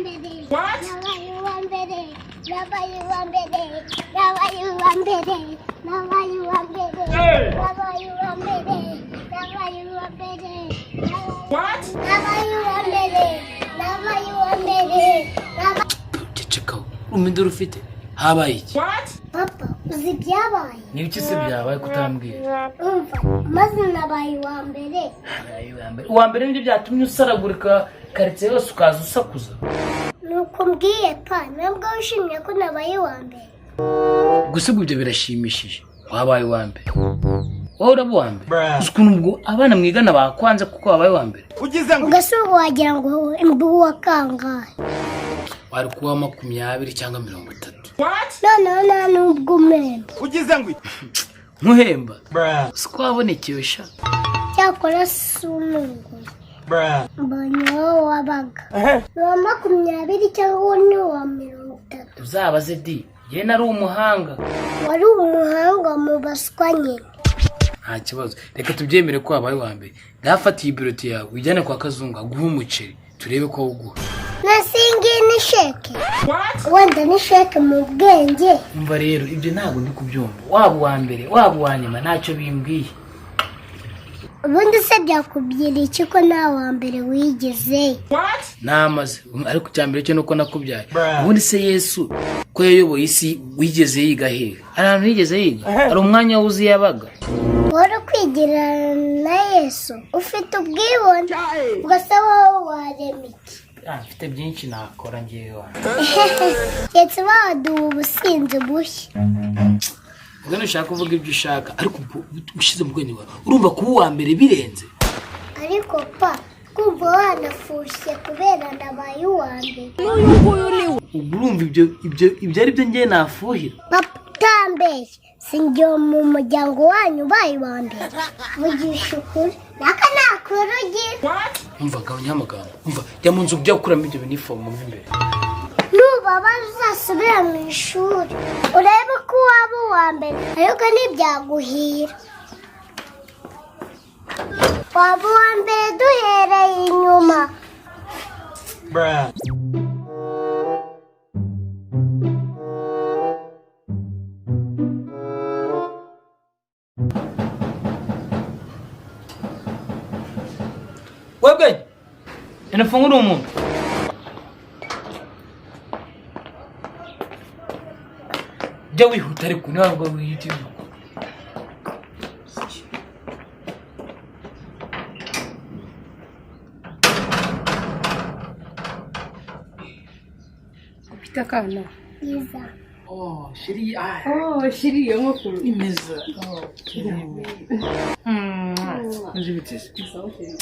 Mbere. Nabaye uwa mbere, nabaye uwa mbere, nabaye uwa mbere, nabaye uwa mbere, nabaye uwa mbere, nabaye uwa mbere, nabaye uwa mbere, nabaye uwa mbere. Ceceka, urumva induru ufite? Habaye iki? Papa, uzi ibyabaye? Ni ibiki se byabaye kutambwira? Umva, maze nabaye uwa mbere. Uwa mbere nibyo byatumye usaragurika karitsiye yose, ukaza usakuza? Nuko mbwiye pa, nabwo wishimye ko nabaye uwa mbere? Gusa ubwo ibyo birashimishije, wabaye uwa mbere. Wowe uraba uwa mbere? Uzi ukuntu ubwo abana mwigana bakwanze kuko wabaye uwa mbere? Ugase ubu wagira ngo imbugu wa kangahe? Wari kuba 20 cyangwa 30. Noneho nta n'ubwo umemba. Nkuhemba si ko wabonekewe sha. Cyakora si ununguye, mbonye wowe wabaga ni uwa 20 cyangwa ni uwa 30. Uzabaze di, njye nari umuhanga. Wari umuhanga mu baswa nyine. Nta kibazo, reka tubyemere ko wabaye uwa mbere. Ngafatiye ibiroti yawe ujyane kwa Kazungu aguhe umuceri, turebe ko awuguha. Nasingiye ni sheke, wenda ni sheke mu bwenge. Umva rero, ibyo ntabwo ndi kubyumva. Waba uwa mbere, waba uwa nyuma, ntacyo bimbwiye. Ubundi se byakubwira iki ko nta wa mbere wigeze? Namaze, ariko icya mbere cyo nuko nakubyaye. Ubundi se Yesu ko yayoboye isi, wigeze yiga hehe? Hari ahantu yigeze yiga? Hari umwanya wuzuye yabaga? Wari ukwigira na Yesu, ufite ubwibone. Ubwo se wowe warema iki? Ah, mfite byinshi nakora ngewe wanjye. Keretse baduha ubusinzi bushya. Ubwo ntushaka kuvuga ibyo ushaka, ariko ubwo ushyize mu bwenge bwawe, urumva kuba uwa mbere birenze? Ariko pa, kumva wanafushye kubera nabaye uwa mbere. Ubwo urumva ibyo ari byo ngewe nafuhira? Papa, utambeshye, si njye mu muryango wanyu ubaye uwa mbere? Vugisha ukuri, naka nakuru ugira. Umva, gabanya amagambo. Umva, jya mu nzu ujya gukuramo ibyo binifomu mo imbere. Nubaba uzasubira mu ishuri urebe ko waba uwa mbere, ariko ntibyaguhira. Waba uwa mbere duhereye inyuma. Webwe inafungura umuntu. Jya wihuta, ariko ntabwo wihita wihuta. Ufite akana? Byiza. Oh, chérie, ah, Oh, chérie, iyo nkoko. Ni meza. Oh, chérie. Nzi biteze. Sawa, chérie.